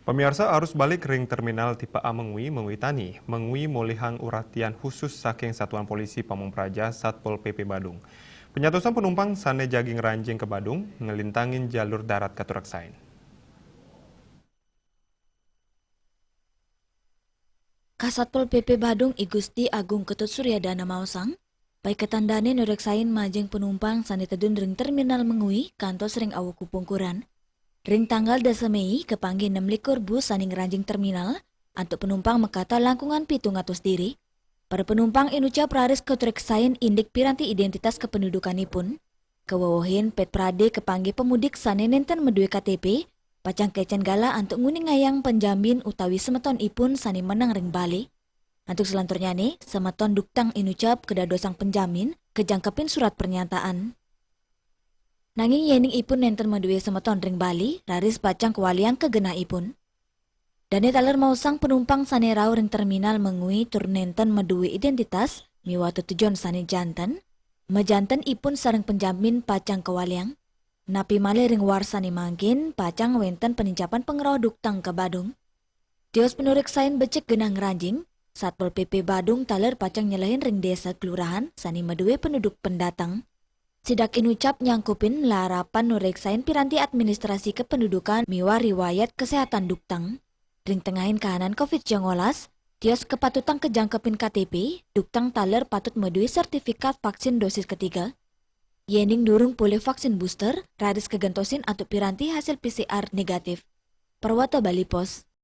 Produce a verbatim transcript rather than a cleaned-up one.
Pemirsa, arus balik ring terminal tipe A Mengwi, Mengwi Tani, Mengwi molihang uratian khusus saking Satuan Polisi Pamung Praja Satpol P P Badung. Penyatusan penumpang sane jagi ngranjing ke Badung ngelintangin jalur darat katureksain. Kasatpol P P Badung I Gusti Agung Ketut Suryadana maosang, paiketan dane nureksain majeng penumpang sane tedun ring terminal Mengwi kantos ring awaka pungkuran. Ring tanggal dasa Mei, kapanggih nem likur bus sane ngranjing terminal, antuk penumpang makatah langkungan pitung atus diri. Para penumpang inucap raris katureksain indik piranti identitas kependudukanipun, kawewehin pet prade kapanggih pemudik sane nenten madue K T P, pacang kecen galah antuk nguningayang penjamin utawi semetonipun sane meneng ring Bali. Antuk selanturnyane, semeton duktang inucap kadadosang penjamin, kajangkepin surat pernyataan. Nanging yening ipun nenten madue semeton ring Bali, raris pacang kawaliang kagenahipun. Dane taler maosang penumpang sane rauh ring terminal Mengwi tur nenten madue identitas miwah tetujon sane janten, majanten ipun sareng penjamin pacang kawaliang. Napi malih ring warsane mangkin pacang wenten panincapan pangrauh duktang ka Badung. Tios panureksain becik genah ngranjing, Satpol P P Badung taler pacang nyelehin ring desa kelurahan sane madue penduduk pendatang. Sidak inucap nyangkupin larapan nureksain piranti administrasi kependudukan miwah riwayat kesehatan duktang. Ring tengahin kahanan covid sembilan belas, tios kapatutang kajangkepin K T P, duktang taler patut madue sertifikat vaksin dosis ketiga. Yening durung polih vaksin booster, raris kagentosin antuk piranti hasil P C R negatif. Perwata Bali Post.